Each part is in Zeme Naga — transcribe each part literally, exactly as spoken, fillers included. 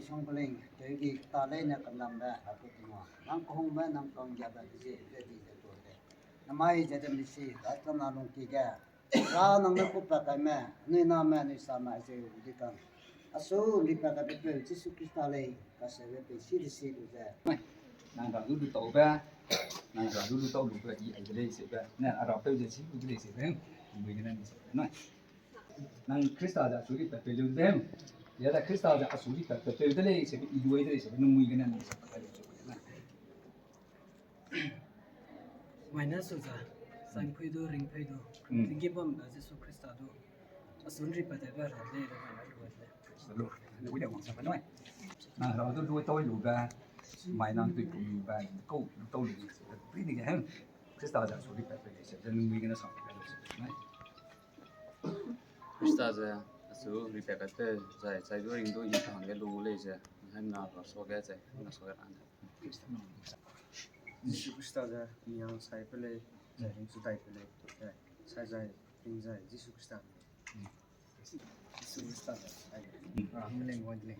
Songpeling, tewgi ta leine kanambe, apu tingwa. Nang kehungbe, nang kanggiabe, bezi, bezi ze tuate. Namai ze de misi, ra tana lungki ge. Ra nang ne kupa kaime, nui name, nui same, ze di kan. Asu, di pa ka pe, Jisu Krista lei, ka se pe, si de si lu ze. Nang ra du lu tau be, nang ra du lu tau lu be, i ai de lei se be. Ne, ara pe ze si lu de lei se be. Mui gene ni se be. Nang Krista ze asu di pa pe lu de. Ya da Krista ze asu di pa pe de lei se be, i lu ai de lei se be. Nang mui gene ni se be. Maina su za, sampui du, ringpui du, Mm. tinggi bam da Jisu Krista du. Asun ri pa de ba ra le, le maina lu le. Lu, lu de wang sa pa noi. Nang ra du lu tau lu ba, mai nang tui pu lu ba, kau lu tau lu se. Pri ni ge hem. Krista ze asu ri pa pe le se, ze nui gene sa pe le se. Nai. Krista ze asu ri pa ka te, zai, zai du ring du i tang ge lu le ze. Hem na ra so ge ze, na so ge ran. Jisu Krista ze miang sai pe lei, zai ring su dai pe lei, zai sai zai ring zai Jisu Krista. Jisu Krista ze, ai, ra hang leng wai de lei.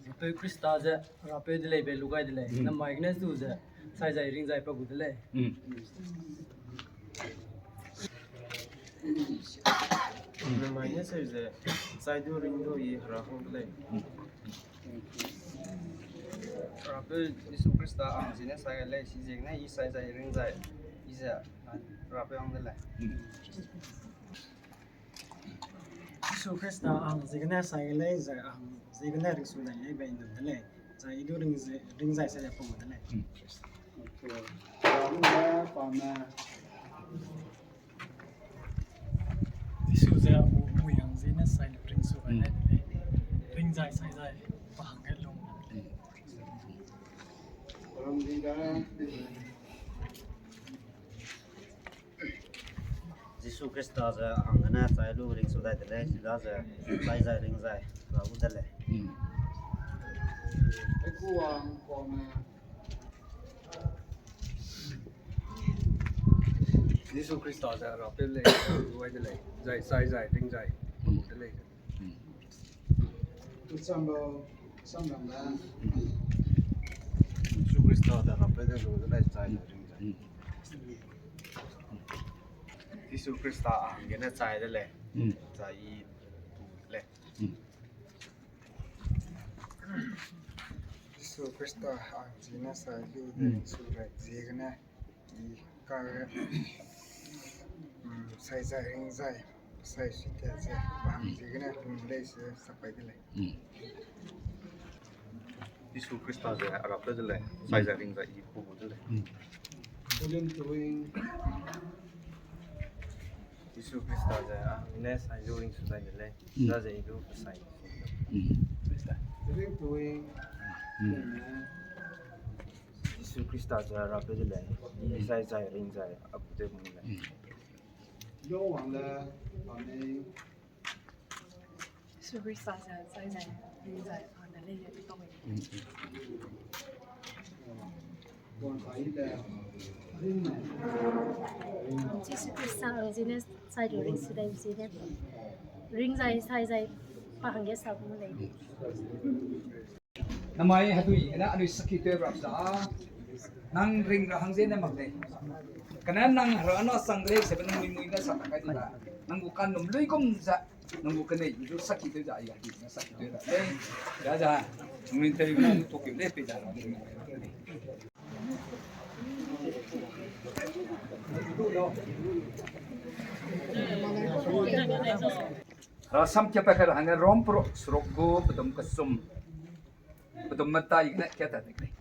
Rapeu Krista ze, rapeu de lei be lu gai de lei. Mm. Namai gene su ze, sai zai ring zai pa gu de lei. Mm. Namai ne sai ze, sai du ring du i ra hang de lei. Mm. Rapeu Jisu Krista ang zine sai lei, si ziegene i sai zai ring zai, i ze rapeu ang de lei. Jisu Krista ang ziegene sai lei, zai ang ziegene ringsu dai lei be i num de lei. Zai i du ring zai, ring zai sai zai pung de lei. Jisu ze a mu, mu yang zine sai lu ringsu gai dai de lei. Ring zai sai zai pa hangge lung. Jisu Krista ze hanggene chai lu ringsu dai de lei, sida ze chai zai ring zai ra gu de lei. Jisu Krista ze rapeu lei, lu ai de lei, zai chai zai ring zai de lei. Jisu Krista ze rapeu de lu de lei, chai zai ring zai. Jisu Krista a hanggene chai de lei. Chai i tu de lei. Jisu Krista a hanggene chai lu de su lei ziegene i ka, sai zai ring zai, sai sui te ze, pa hang ziegene tu lei se sapai de lei. Jisu Krista ze a rapeu de lei, sai zai ring zai i pu de lei. Jisu Krista ze a ne sai lu ringsu dai de lei, da ze i lu sai. Jisu Krista ze rapeu de lei, i sai zai ring zai a pu de lei. Jisu Krista ze sai zai ring zai a ne lei ye tau. Jisu Krista ang zine sai lu ringsu dai zine. Ring zai sai zai pa hangge sa gu lei. Namai hedui gene anui saki tew rap za. Nang ring ra hang zene mak lei. Kane nang hera na sang lei sebe nang mui mui ne sa kai di ba. Nang gu kan num lui gum za. Nang gu kenei du saki tew za ya di na saki tew ra lei. Ya za. Nang ring tew na to ke lei pe za. Rasam kia pa kai ra hangge Rom pro srok gu pedum kesum. Pedum metai ne kia ta dik lei.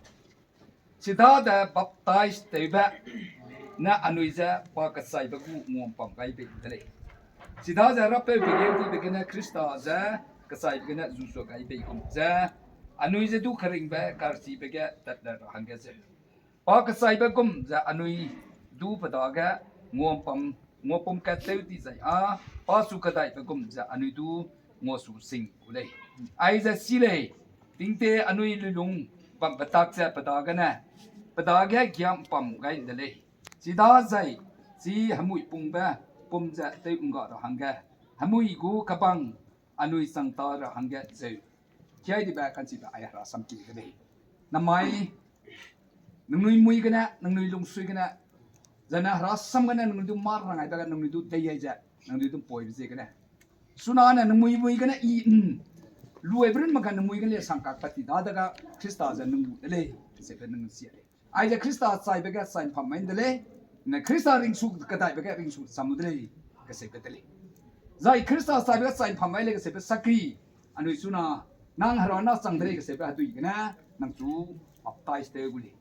Sida ze baptize tewbe ne anui ze pa kechaibe gu nguampam gai bei de lei. Sida ze rapeu pe ge dibe gene Krista ze kechaibe gene zusua gai bei gum ze, anui ze du keringbe karchibe ge tat le ra hangge zeu. Pa kechaibe gum ze anui du pe dage nguampam, nguampum kat tew di zai â, pa su kedaibe gum ze anui du nguasu sing gu lei. Aize si lei, tingte anui luilung bam betak ze pe dagene, pe dage giampam gai de lei. Chidazai, chi hemui pungbe pum ze tew ngga ra hangge, hemui gu kebang anui chang ta ra hangge zeu. Kiai dibe kanchibe ai hera sam ki de lei. Namai, nangnui mui gene, nangnui lungsui gene, zane hera sam gene nangnui du mar rang ai be ge nangnui du dei ai ze, nangnui du poi be ziegene. Suna ne nangmui mui gene i, mm, luai brun ma ga nangmui gene le sang kak pati da da ga Khrista ze nang gu de lei, ze be nang sia lei. Aize Khrista chaibe ge chai mpam mai de lei, ne Khrista ringsu kedaibe ge ringsu sam de lei, kese be de lei. Zai Khrista chaibe ge chai mpam mai lei kese be sakri, anui suna, nang hera na chang de lei kese be hedui gene, nang chu baptize tew gu lei.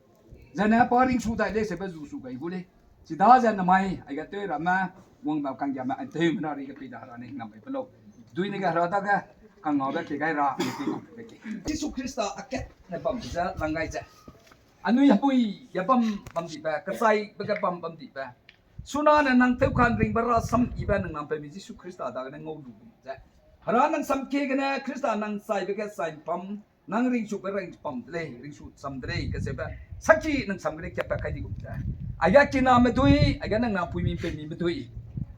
Zane pa ringsu dai lei kese be zu su gai gu lei. Chida ze namai, ai ga tew ramme, wang ba kang giame, ai tew mena ri ge pei da hera ne hingnam bai pe lau. Dui ne ge hera da ge, kang ngau be ke gai ra, ai tew gu be ke. Jisu Khrista a kat ne bam ze lang gai ze. Anui hepui ge bam bam di be, kechai be ge bam bam di be. Suna ne nang tewkan ringbe ra sam i be nang nam pe mi Jisu Khrista dagene ngau lu ze. Hera nang sam kie gene Khrista nang chai be ge chai mpam, nang ringsu be ring pam de lei, ringsu sam de lei, kese be. Sakchi nang sam gene kiapa kai di gum ze. Aiga kiname dui, aiga nang na pui mi pe mi me dui.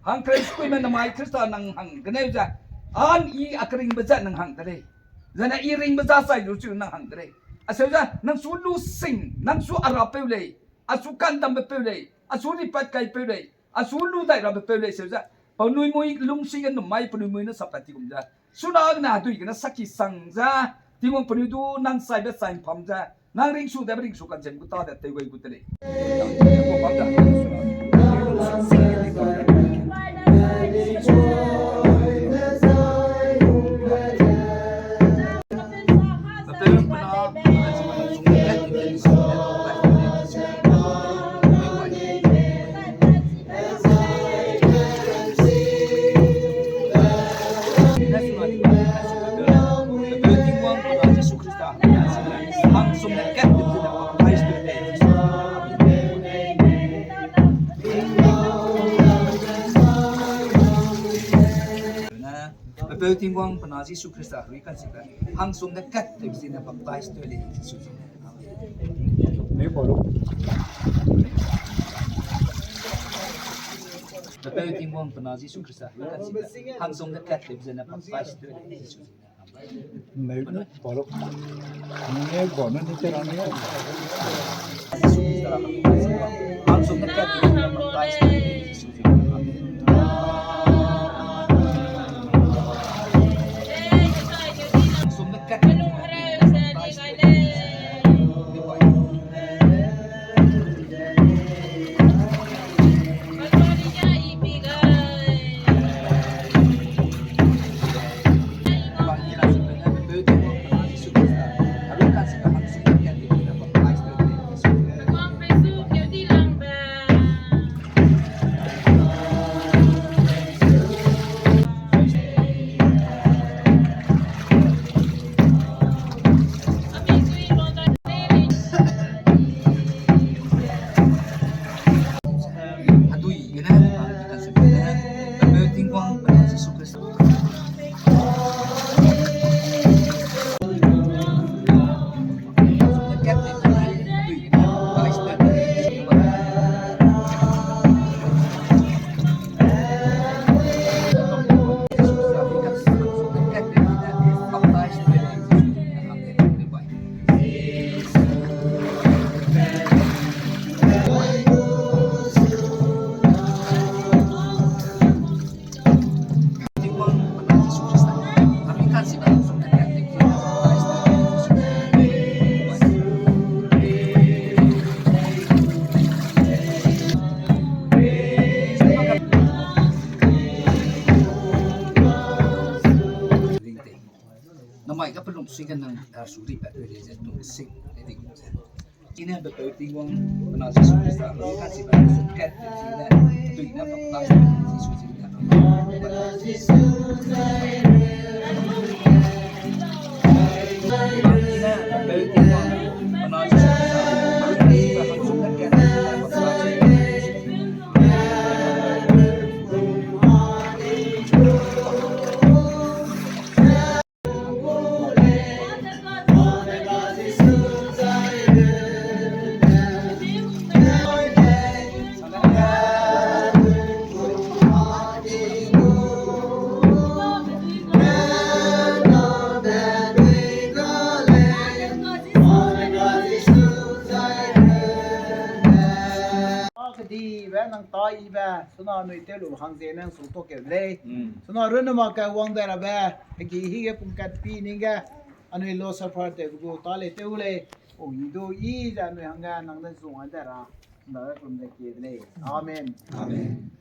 Hang Khrista kui me namai Khrista nang hang gene ze. An i a keringbe ze nang hang de lei. Zane i ringbe za chai lu chu nang hang de lei. Aseu ze, nang su lu sing, nang su a ra peu lei, a su kandambe peu lei, a su ripat kai peu lei, a su lu dai rabe peu lei seu ze, pau nui mui lungsi ge num mai pau nui mui ne sapat ti gum ze. Suna gene hedui gene sakhi sang ze, Tingwang pau nui du nang chai be chai mpam ze, nang ringsu de be ringsu kan zem gu ta de tew gai gu de lei. Pepeu Tingwang pe na Jisu Khrista herui kanchibe, hangsum ne kat tewbe ziegene baptize tew lei Jisu ziegene. Amen. Neu Paulo. Pepeu Tingwang pe na Jisu Khrista herui kanchibe, hangsum ne kat tewbe ziegene baptize tew lei Jisu ziegene. Amen. Neu Paulo. Neu Paulo, neu Paulo. Jisu Khrista herui kanchibe, hangsum ne kat tewbe ziegene baptize tew lei Jisu ziegene. Amen. Namai ka pelung sui ka nang, ah, suri pa le ze tung sing le di. Ine be pau Tingwang pe na Jisu Khrista ka chi ba su kat de chi ne, tui na pa ta Jisu chi ne. Ine be pau Tingwang pe na Jisu Khrista ka chi ba su kat de chi ne pa ta nang ta ibe, suna anui tew lu hang ze nang su tok keu de lei. Suna runne mak ke wang de rabe, hegi hige pungkat pi ning ge, anui lo suffer tew gu ta lei tew lei. O i du i ze anui hangge nang ne zung a de ra, nda kum ze kie de lei. Amen. Amen.